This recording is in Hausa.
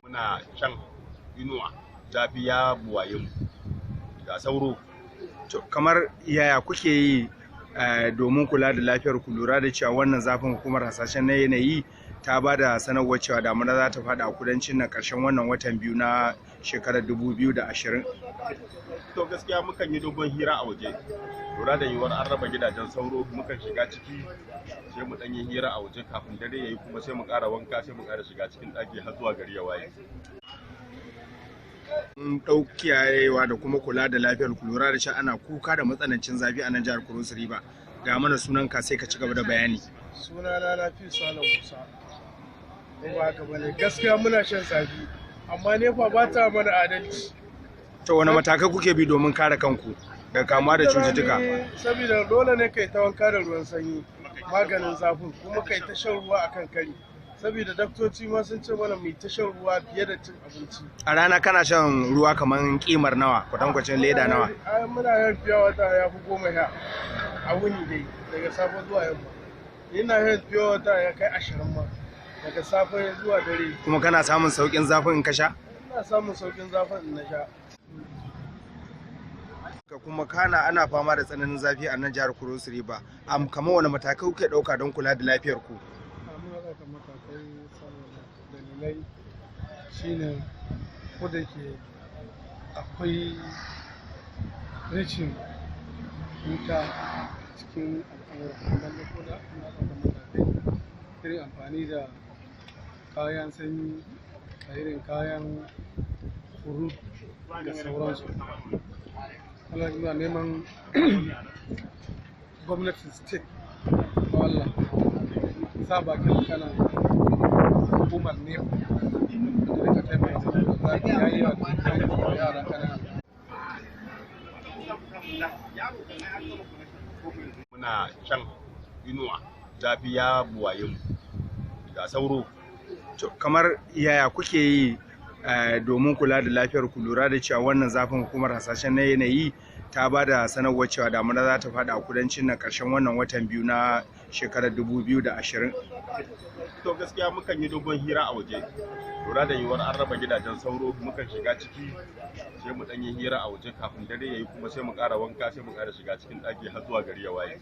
Muna shan inuwa, zafi ya buwaye mu, ga sauro. To, kamar yaya kuke yi domin kula da lafiyar ku, lura da cewa wannan zafin hukumar hasashen na yanayi ta ba da sanarwar cewa damuna za ta faɗa a kudancin na ƙarshen wannan watan biyu na shekarar 2020? To, gaskiya mukan yi dogon hira a waje. Lura da yiwuwar an raba gidajen sauro, mukan shiga ciki sai mu ɗan yi hira a waje kafin dare yayi, kuma sai mu ƙara wanka, sai mu ƙara shiga cikin ɗaki har zuwa gari ya waye. Mun ɗau kiyayewa da kuma kula da lafiyar ku, lura da cewa ana kuka da matsanancin zafi a nan jihar Cross River. Ga mana sunan ka, sai ka ci gaba da bayani. Suna na Nafi Sale Musa. Ko ba haka bane? Gaskiya muna shan zafi, amma NEPA ba ta mana adalci. To, wani matakai kuke bi domin kare kanku daga kamuwa da cututtuka? Saboda dole ne kai ta wanka da ruwan sanyi, maganin zafin, kuma kai ta shan ruwa akan kari, saboda daktoci ma sun ce mana mu ta shan ruwa fiye da cin abinci. A rana kana shan ruwa kamar kimar nawa, kwatankwacin leda nawa? Ai muna yin fiya wata ya fi 10 sha a wuni dai, daga safe zuwa yamma. Ina yin fiya wata ya kai 20 ma, daga safe zuwa dare. Kuma kana samun sauƙin zafin in ka sha? Ina samun sauƙin zafin in na sha. Ka kuma kana ana fama da tsananin zafi a nan jihar Cross River. Kamar wani matakai kuke ɗauka don kula da lafiyar ku? Muna ɗaukar matakai saboda dalilai shine, ko da ke akwai rashin wuta cikin al'amura, amma dai ko da muna ɗaukar matakai irin amfani da kayan sanyi da irin kayan fruit da sauransu. Allah, muna neman gwamnatin state ko Allah sa bakin kana hukumar NEPA da rika taimaka saboda zafi ya yi wa yara kanana. Muna shan inuwa, zafi ya buwaye mu, ga sauro. To, kamar yaya kuke yi domin kula da lafiyar ku, lura da cewa wannan zafin hukumar hasashen na yanayi ta ba da sanarwar cewa damuna za ta faɗa a kudancin na ƙarshen wannan watan biyu na shekarar 2020? To, gaskiya mukan yi dogon hira a waje. Lura da yiwuwar an raba gidajen sauro, mukan shiga ciki sai mu ɗan yi hira a waje kafin dare yayi, kuma sai mu ƙara wanka, sai mu ƙara shiga cikin ɗaki har zuwa gari ya waye.